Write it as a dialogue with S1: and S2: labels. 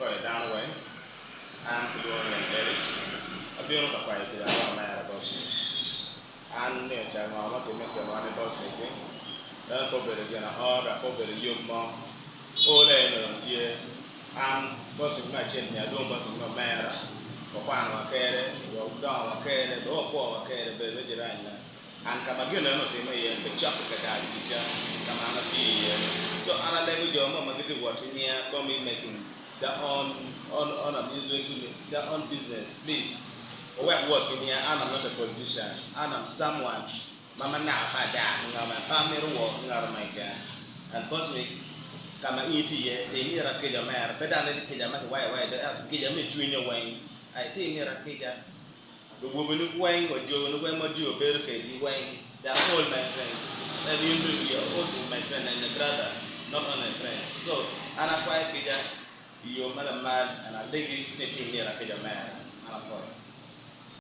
S1: Apwoyo dano weng, an kilwonga ni Eric, abino ka kwayo kica bot omera Bosmic. An ni ca ngo ma otimme i kinwa ni Bosmic ni meno pe obedo gin aora dok pe obedo yub mo. Ol aye onongo dong tye. An Bosmic me acel myero alwong Bosmic ni omera, wakwano wa kede, wadongo wa kede, bene wakwo wa kede, bedo me jirani-na. An ka ma gin meno otimme iye pe cok ki ka ticca ka ma an atiyo iye. So an alego jo mo ma gitye ka wot ki nyinga call me making their own own own amusement to me their own business please wuwek wot ki nyinga an am not a politician an am someone ma ma naka pe adaa ki ngat mo pe amito wor ki ngat mo keken and Bosmic ka ma in itye iye tim ira kica mere pe dano ni kica ma kiwaco awaca kica me cwinyo weng aye tim ira kica. Luwobeni weng wa joni weng ma jwi wabedo kedgi weng they are all my friends and in bene you are also my friend and a brother not only a friend so an akwayo kica i yo ma lamal and alegi ni itim myera kica mera an apwoyo.